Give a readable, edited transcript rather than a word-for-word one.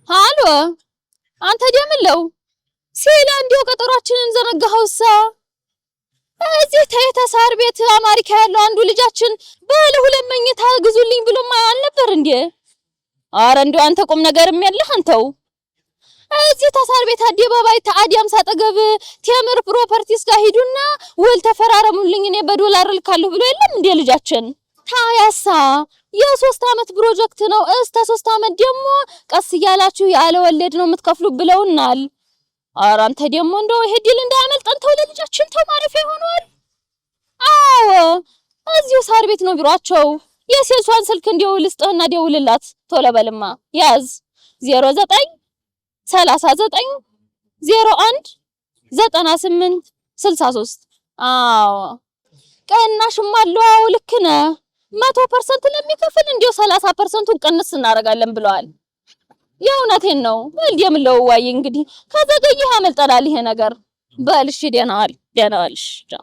ሃሎ፣ አንተ ደምለው ሴላ፣ እንዲያው ቀጠሯችንን ዘነጋኸውሳ። እዚህ ተሳር ቤት አማሪካ ያለው አንዱ ልጃችን ባለ ሁለት መኝታ ግዙልኝ ብሎማ አልነበር እንዴ? አረ እንዲያው አንተ ቁም ነገርም የለህ አንተው። እዚህ ተሳር ቤት አደባባይ ተአዲያምስ አጠገብ ቴምር ፕሮፐርቲስ ጋር ሂዱና ውል ተፈራረሙልኝ እኔ በዶላር እልካለሁ ብሎ የለም እንዴ ልጃችን? ታያሳ የ3 አመት ፕሮጀክት ነው። እስከ 3 አመት ደግሞ ቀስ እያላችሁ ያለ ወለድ ነው የምትከፍሉ ብለውናል። ኧረ አንተ ደግሞ እንደው ይሄ deal እንዳያመልጠን ተው፣ ለልጃችን ተው፣ ማረፊያ ይሆነዋል። አዎ፣ እዚሁ ሳር ቤት ነው ቢሯቸው። የ sales ኧን ስልክ እንዲው ልስጥህና ደውልላት። ቶሎ በልማ ያዝ፣ 09 39 01 98 63። አዎ፣ ቅናሽም አለው። አዎ፣ ልክ ነህ። 100% ለሚከፍል እንዲው 30%ቱን ቅንስ እናደርጋለን ብለዋል። የእውነቴን ነው። በል የምለው ዋይ እንግዲህ ከዘገየህ ያመልጠናል ይሄ ነገር። በል እሺ፣ ደህና ዋል፣ ደህና ዋል። እሺ፣ ቻው።